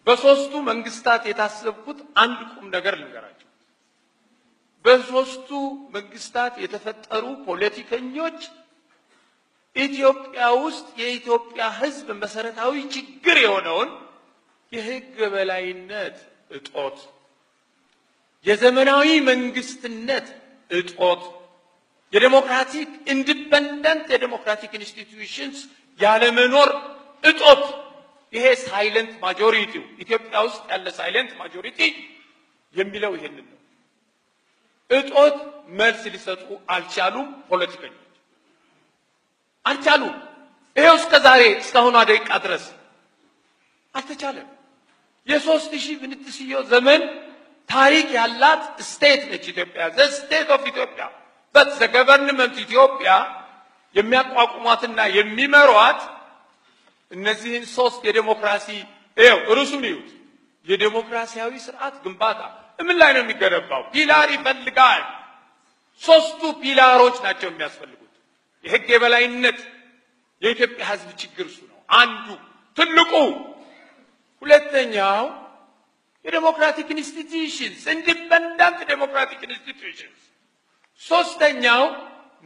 በሶስቱ መንግስታት የታሰብኩት አንድ ቁም ነገር ልንገራችሁ። በሶስቱ መንግስታት የተፈጠሩ ፖለቲከኞች ኢትዮጵያ ውስጥ የኢትዮጵያ ሕዝብ መሰረታዊ ችግር የሆነውን የህግ የበላይነት እጦት፣ የዘመናዊ መንግስትነት እጦት፣ የ democratic independent የ democratic institutions ያለመኖር እጦት፣ ይሄ silent majority ው ኢትዮጵያ ውስጥ ያለ silent majority የሚለው ይሄንን ነው። እጦት መልስ ሊሰጡ አልቻሉም። ፖለቲከኞች አልቻሉም። ይሄው እስከ ዛሬ እስካሁኗ ደቂቃ ድረስ አልተቻለም። የ3000 ምንትስዮ ዘመን ታሪክ ያላት state ነች ኢትዮጵያ። The state of Ethiopia, but the government ኢትዮጵያ የሚያቋቁሟትና የሚመሯት እነዚህን ሶስት የዴሞክራሲ ይኸው ርዕሱን ይዩት። የዴሞክራሲያዊ ስርዓት ግንባታ ምን ላይ ነው የሚገነባው? Pillar ይፈልጋል። ሶስቱ pillar ኦች ናቸው የሚያስፈልጉት። የህግ የበላይነት የኢትዮጵያ ሕዝብ ችግር እሱ ነው አንዱ ትልቁ። ሁለተኛው የ democratic institutions፣ independent democratic institutions። ሶስተኛው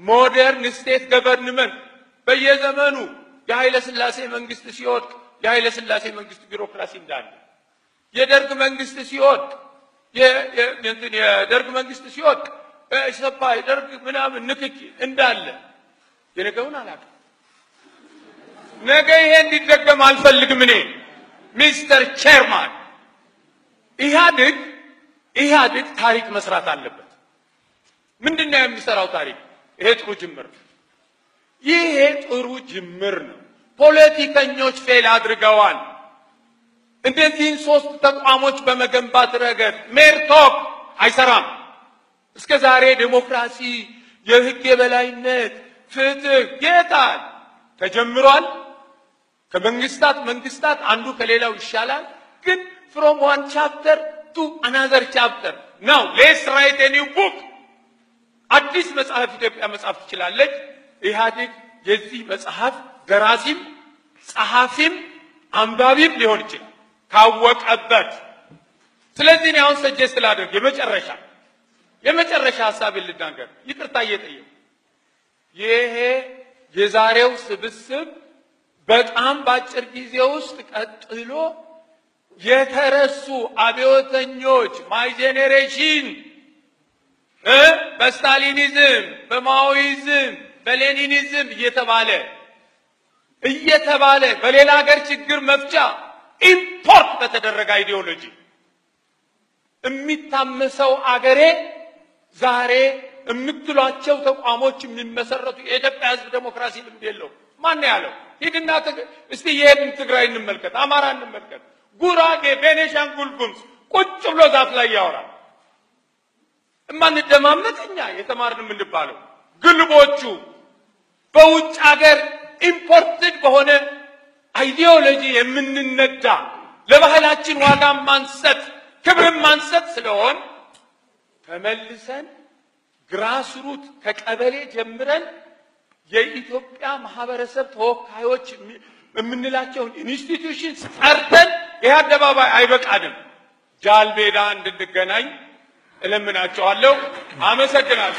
modern state government። በየዘመኑ የኃይለ ሥላሴ መንግስት ሲወድቅ የኃይለ ሥላሴ መንግስት ቢሮክራሲ እንዳለ፣ የደርግ መንግስት ሲወድቅ የደርግ መንግስት ሲወድቅ ኢሰፓ የደርግ ምናምን ንክኪ እንዳለ፣ የነገውን አላውቅም። ነገ ይሄ እንዲደገም አልፈልግም። እኔ Mister Chairman፣ ኢህአዴግ ታሪክ መስራት አለበት። ምንድን ነው የሚሰራው ታሪክ? ይሄ ጥሩ ጅምር ነው። ይሄ ጥሩ ጅምር ነው። ፖለቲከኞች fail አድርገዋል። እነዚህን ሶስት ተቋሞች በመገንባት ረገድ mere talk አይሰራም። እስከ ዛሬ ዴሞክራሲ፣ የህግ የበላይነት፣ ፍትህ የታል? ተጀምሯል። ከመንግስታት መንግስታት አንዱ ከሌላው ይሻላል። ግን from one chapter to another chapter now let's write a new book። አዲስ መጽሐፍ ኢትዮጵያ መጻፍ ትችላለች። ኢህአዴግ የዚህ መጽሐፍ ደራሲም ጸሐፊም አንባቢም ሊሆን ይችላል ካወቀበት። ስለዚህ እኔ አሁን suggest ላድርግ፣ የመጨረሻ ሀሳቤን ልናገር፣ ይቅርታ እየጠየቁ። ይሄ የዛሬው ስብስብ በጣም በአጭር ጊዜ ውስጥ ቀጥሎ የተረሱ አብዮተኞች my generation በስታሊኒዝም፣ በማኦይዝም፣ በሌኒኒዝም እየተባለ እየተባለ በሌላ ሀገር ችግር መፍቻ import በተደረገ ideology የሚታመሰው አገሬ ዛሬ የምትሏቸው ተቋሞች የሚመሰረቱ የኢትዮጵያ ሕዝብ ዴሞክራሲ ልምድ የለው። ማን ያለው? ሂድና እስቲ የሄድን ትግራይ እንመልከት፣ አማራ እንመልከት፣ ጉራጌ፣ ቤኔሻንጉል ጉሙዝ ቁጭ ብሎ ዛፍ ላይ ያወራል። እማንደማመጥ እኛ የተማርን የምንባለው ግልቦቹ በውጭ ሀገር imported በሆነ ideology የምንነዳ፣ ለባህላችን ዋጋ ማንሰጥ ክብርን ማንሰጥ ስለሆን ተመልሰን grassroot ከቀበሌ ጀምረን የኢትዮጵያ ማህበረሰብ ተወካዮች የምንላቸውን institutions ጠርተን ይህ አደባባይ አይበቃንም። ጃልሜዳ እንድንገናኝ እለምናቸዋለሁ። አመሰግናለሁ።